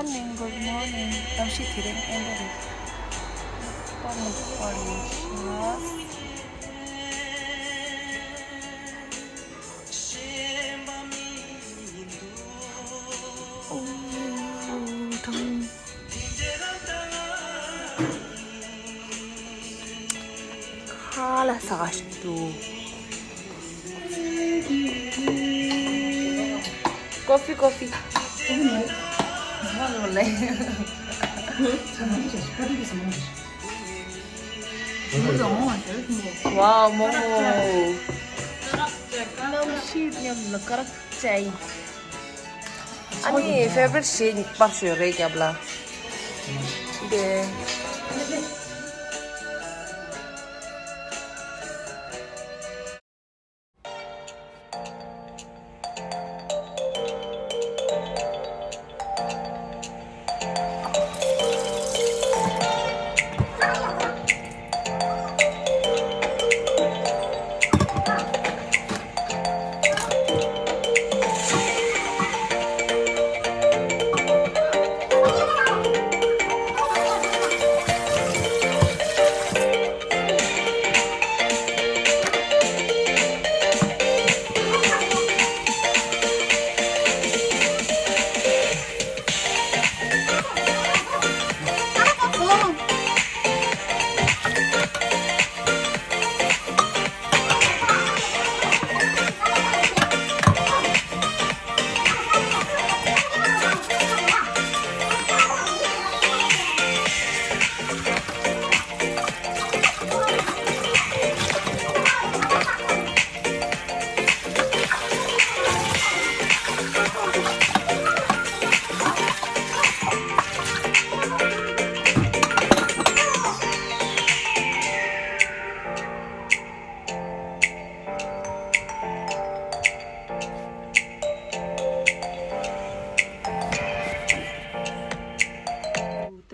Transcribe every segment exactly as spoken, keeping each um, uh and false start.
Morning, good morning. གཏམ་བཤད་དེ་རིང་ཨེ་འདྲ་རེད། པ་མོ་པར་ཡོད་ཤག་ཨོ། དང་། ཁ་ལག་ཟ་ག་ཞིག་འདུག Coffee, coffee. Wow, momo. གནམ་གཤིས་མཉམ་ལ་དཀར་ཅའི། ཨ་ནི་favorite ཞེས་ཉིག་པག་ཞོས་རེད་རྒྱབ་ལ། དེ།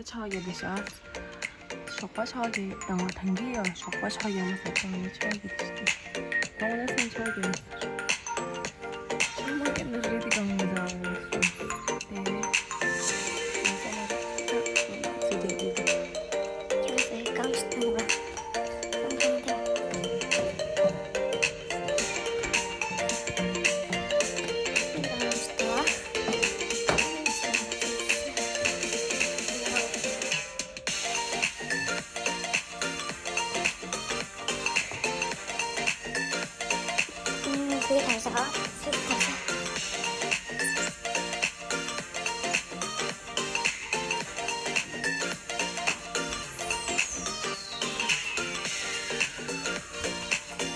ད་ཆ་ཡོད་པའི་ཤག་ཞོགས་པ་ཆགས་ཀྱི་དང་ཐང་གི་ཡང་ཞོགས་པ་ཆགས་ཀྱི་ཡང་མ་ཟད་ཀྱང་ནི་ཆགས་ཀྱི་དེ་ཞིག་དེ་དང་བ་ལ་སེམས་ཆགས་ཀྱི་ཡང་ཟེར། ཆུང་མ་སྐྱེས་ན་རེད་དེ་གང་མི་འདྲ་བོ་སོང་སྟེ། ཁྱོད་ཚོས་གང་ཞིག་མཐོང་བ།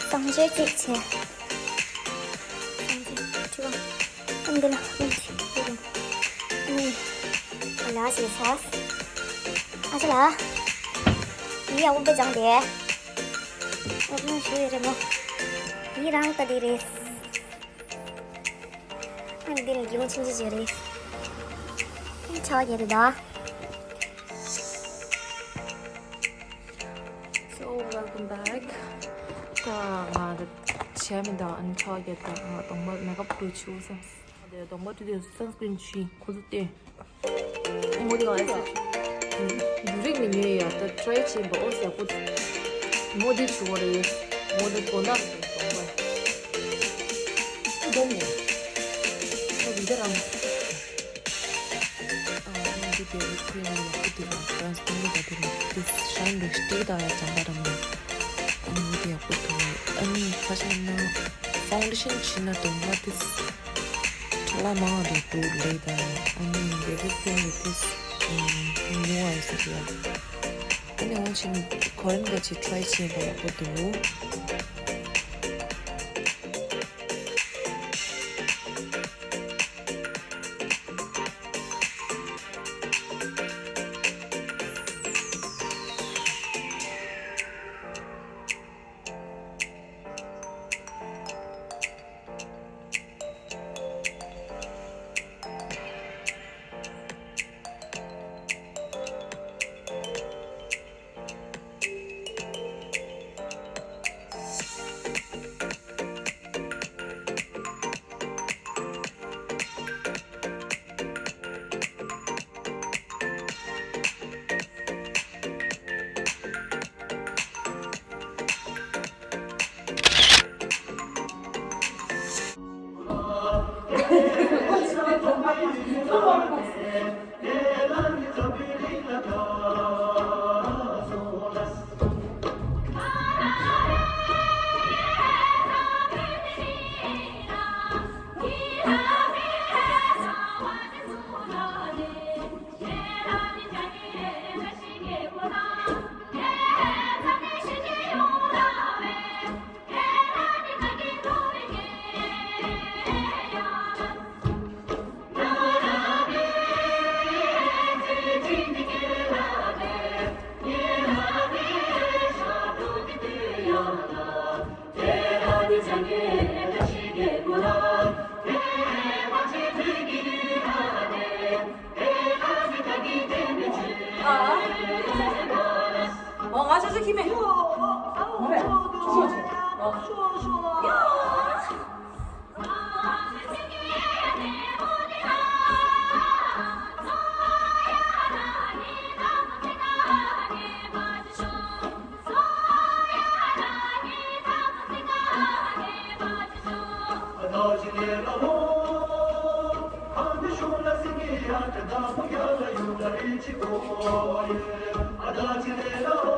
གཙང་བཅོས་ཅིག་བྱས། གཙང་བཅོས་ཁྲི་བ། ཨ་འདི་ལ་ཨ་ཅི་ཨ་ལ་ཞེས་ས། ཨ་ཅི་ལ། ཡི་ཡ་འུ་པེ་ཅང་དེ། འུ་པེ་ཞུ་ཡི་རེད་མོ། ཡི་རང་ལྟ་དེ་རེད། ཨ་འདི་ལ་ཡོང་ཆིན་ཅི་ཅི་རེད། ཨ་ཆ་བ་རྒྱལ་རེད་ད། So, welcome back. ད་ང་ད་བྱས་མི་འདུག་ཨ་ནི་ཆོག་གི་ད་ང་གདོང་པ་མེག་ཨབ་བཀྲུ་ཆུ་སམ། དེ་གདོང་པ་བཀྲུ་དུས་སན་སི་ཀྲིན་བྱིན་ཁོ་ཚོ་སྟེ། མོ་དེ་གང་ཨེ་སི་ཡུ་རིག་མི་ཉོས་ཡ་ད་ཊི་རའེ་བྱས་པ་ཨོ་ཡག་པོ། མོ་དེ་ཆུ་བ་རེད། མོ་དེ་གོ་ན་གདོང་པ། ཨ་གདོང་ནས་ཁོ་རི་ད་རང་། ཨ་ནི་འདི་བེ་བི་ཁི་རིམ་ཡག་པོ་འདུག་ཊ་རན་སི་པེ་རེན་ཊི་འདུག་ཊ་རན་སི་པེ་རེན་ཊི་འདུག་ཤའིན་རེད་སྟེ་ད་ཡ་ཙམ་པ་རམ་ན། ཨ་ནི་འོ་དེ་ཡག་པོ་འདུག་ཨ་ནི་ཁ་ཤས་ན་ཕའུན་ཌེ་ཤན་བྱིན་ན་གདོང་པ་དེ་ཁྲ་ལ་མང་རེད་འདུག་ལེ་ད། ཨ་ནི་བེ་བི་ཁི་རིམ་དེ་ཉོ་བ་ཡོད་ས་རེད་ཡ། ཨ་ནི་འོ་ཕྱིན་ཁོ་རང་ག་ཅིག་ཊ་རའེ་བྱེད་པ་ཡག་པོ་འདུག་ཅི་མེད། ཨོ་མ་རེད། ཤོག་ཅིག་ཨོ།